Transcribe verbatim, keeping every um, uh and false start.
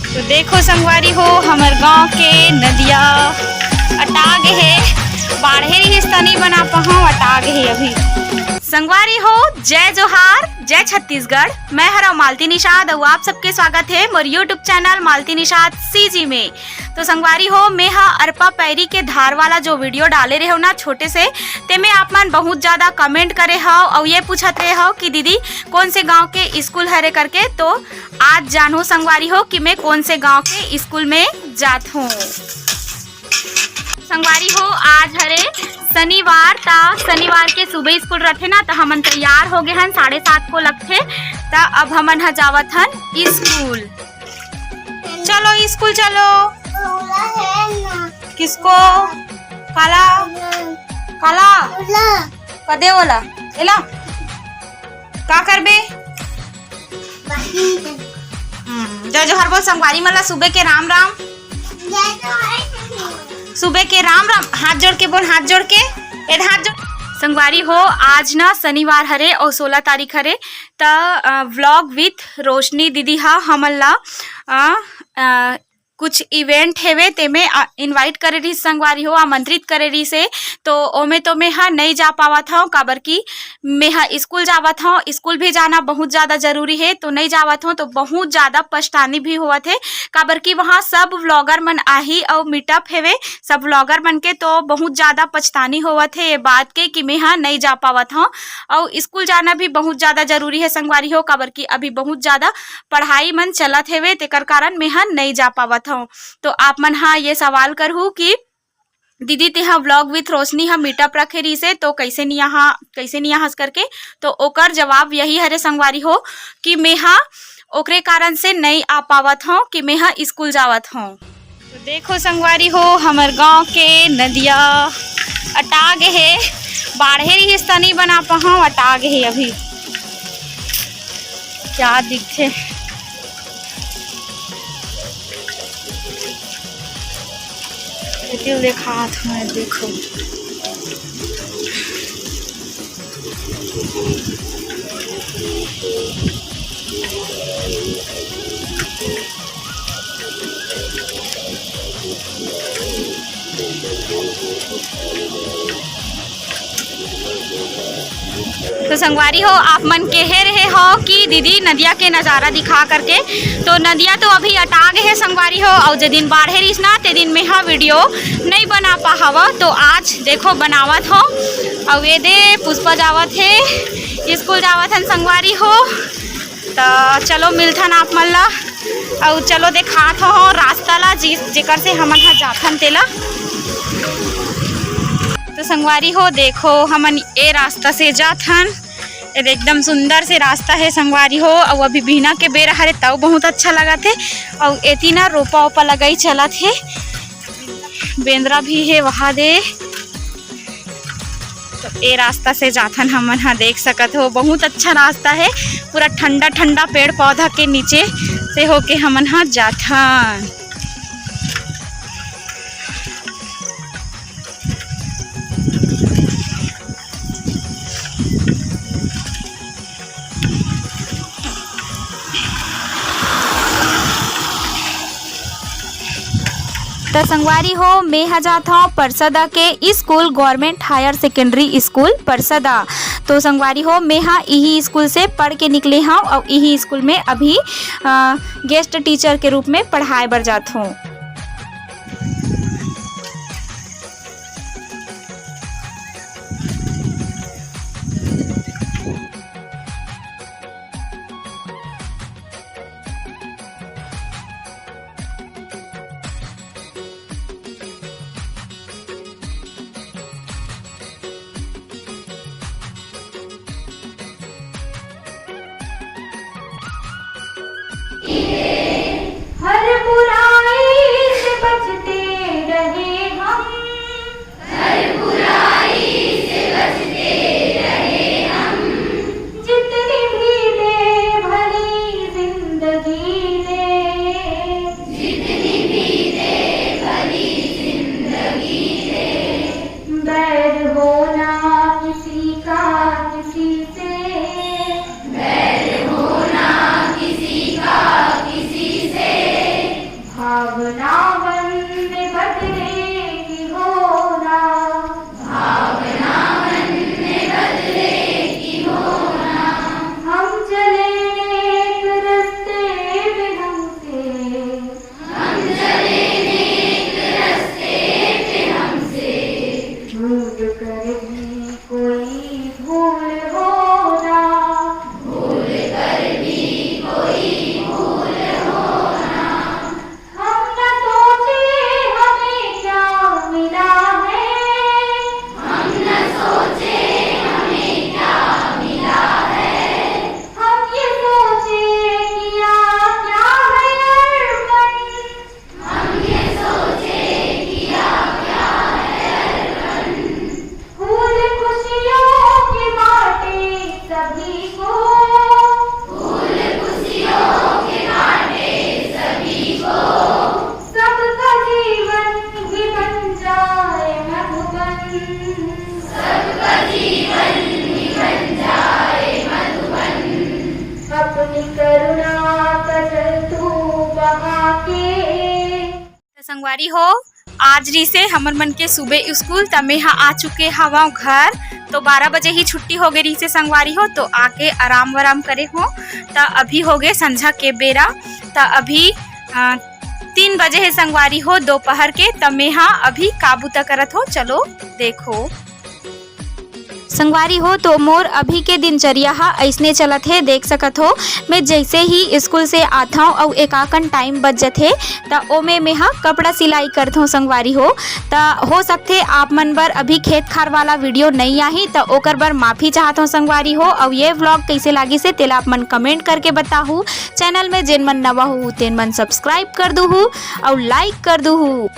तो देखो संगवारी हो, हमर गांव के नदिया अटा गे हे, बाढ़े रिहिस त नइ बना पाहव, अटा गे हे अभी। संगवारी हो, जय जोहार, जय छत्तीसगढ़। मैं हरव मालती निषाद अउ आप सबके स्वागत हे मोर YouTube channel Malti Nishad CG में। तो संगवारी हो, मैं ह अरपा पैरी के धार वाला जो वीडियो डाले रहे हो ना छोटे से, तेमे आप मन बहुत ज्यादा कमेंट करे हव अउ ये पूछत रहे हव कि दीदी कौन से गांव के स्कूल हरे करके। तो आज जानहू संगवारी हो कि मैं कौन से गांव के स्कूल में जात हूँ। संगवारी हो, आज हरे शनिवार, त शनिवार के सुबह स्कूल रथे ना, त हमन तैयार हो गए हन, साढ़े सात को लगथे, त अब हमन ह जावत हन स्कूल। चलो स्कूल चलो। किसको? काला? काला? कदे ओला? एला? का करबे? हम्म, जय जोहार बोल संगवारी मन ला, सुबह के राम राम। सुबह के राम राम, हाथ जोड़ के बोल, हाथ जोड़ के, ए हाथ जोड़। संगवारी हो, आज ना शनिवार हरे और सोलह तारीख हरे, त, अ, Vlog with रोशनी दीदी हा हमन ला, अ, अ, कुछ इवेंट हेवे, तेमे, अ, इनवाइट करे रहिस संगवारी हो, आमंत्रित करे रहिस हे, तो ओमे तो मैं हा नई जा पावत हव, काबर कि मैं हा स्कूल जावत हव, स्कूल भी जाना बहुत ज्यादा जरूरी हे, तो नई जावत हव, तो बहुत ज्यादा पछतानी भी होवत हे, काबर कि वहाँ सब व्लॉगर मन आही अउ मीटअप हेवे, सब व्लॉगर मन के, तो बहुत ज्यादा पछतानी होवत हे ये बात के कि मैं हा नई जा पावत हव, अउ स्कूल जाना भी बहुत ज्यादा जरूरी हे संगवारी हो, काबर कि अभी बहुत ज्यादा पढ़ाई मन चलत हेवे, तेकर कारण मैं हा नई जा पावत हव। तो आप मन हा ये सवाल करहू कि दीदी तेहा Vlog with रोशनी हा मीटअप रखे रहिस हे, तो कैसे निया हा, कैसे निया हस करके, तो ओकर जवाब यही हरे संगवारी हो कि मैं हा ओकरे कारण से नई आ पावत हव कि मैं हा स्कूल जावत हव। तो देखो संगवारी हो, हमर गांव के नदिया अटा गे हे, बाढ़े रहिस त नई बना पाहव, अटा गे हे अभी। क्या दिखथे? एती ले खात हवं, देखो। तो संगवारी हो, आप मन कहे रहे हो कि दीदी नदिया के नजारा दिखा करके, तो नदिया तो अभी अटा गे हे संगवारी हो, अउ जे दिन बाढ़े रहिस ना, ते दिन में हा वीडियो नई बना पाहव। तो आज देखो बनावत हो, अउ ये दे पुष्पा जावत हे, स्कूल जावत हन संगवारी हो। त चलो मिलथन आप मन ला, अउ चलो देखात हो रास्ता ला, जि-, जेकर से हमन ह जाथन तेला। तो संगवारी हो, देखो हमन ए रास्ता से जाथन, ए दे एकदम सुंदर से रास्ता हे संगवारी हो, अउ अभी बिहना के बेरा हरे तउ बहुत अच्छा लगत हे, अउ एती ना रोपा ओपा लगाई चलत हे, बेंदरा भी हे वहा दे। तो ए रास्ता से जाथन हमन हा, देख सकत हो, बहुत अच्छा रास्ता हे, पूरा ठंडा ठंडा पेड़ पौधा के नीचे से होके हमन हा जाथन। त संगवारी हो, मैं ह जात हव परसदा के school, government higher secondary school Parsada. तो संगवारी हो, मैं ह इही स्कूल से पढ़ के निकले हव अउ इही स्कूल में अभी, अ, गेस्ट टीचर के रूप में पढ़ाए बर जात हव। हर बुराई से बचते रहे हम। हर बुराई से बचते रहे हम। जितनी भी दे भली जिंदगी दे। जितनी भी दे भली जिंदगी दे। बैर होना किसी का किसी से। बैर होना किसी का भावना मन में बदले की होना, भावना मन में बदले की होना। हम चले नेक रस्ते पे हमसे, हम चले नेक रस्ते पे हमसे। भूल कर भी कोई भूल होना, भूल कर भी कोई भूल होना। हम न सोचे हमें क्या मिला है, हम न सोचे हमें क्या मिला है। हम ये सोचे किया क्या है अर्पण, हम ये सोचे किया क्या है अर्पण। फूल खुशियों के बांटे सभी को, फूल खुशियों के बांटे सभी को। सबका जीवन भी बन जाए मधुबन, सबका जीवन भी बन जाए मधुबन। अपनी करुणा का जल तू बहा के। त संगवारी हो, आज रिहिसे हमर मन के सुबह स्कूल, त मेहा आ चुके हवंव घर। तो बारह बजे ही छुट्टी हो गे रिहिसे संगवारी हो, तो आके आराम वाराम करे हो। त अभी हो गे संझा के बेरा, त अभी अ, तीन बजे हे संगवारी हो दोपहर के, त मेहा अभी का बूता करत हो, चलो देखो। संगवारी हो, तो मोर अभी के दिनचर्या ह अइसने चलत हे, देख सकत हो। मैं जैसे ही स्कूल से आथंव अउ एकाकन टाइम बच जथे, त ओमे मेहा कपड़ा सिलाई करथंव संगवारी हो। त हो सकथे आप मन बर अभी खेत खार वाला वीडियो नइ आही, त ओकर बर माफी चाहत हंव संगवारी हो। अउ ये व्लॉग कइसे लागिस हे, तेला आप मन कमेंट करके बताहू। चैनल में जेन मन नवा हो, तेन मन सब्सक्राइब कर दूहू अउ लाइक कर दूहू।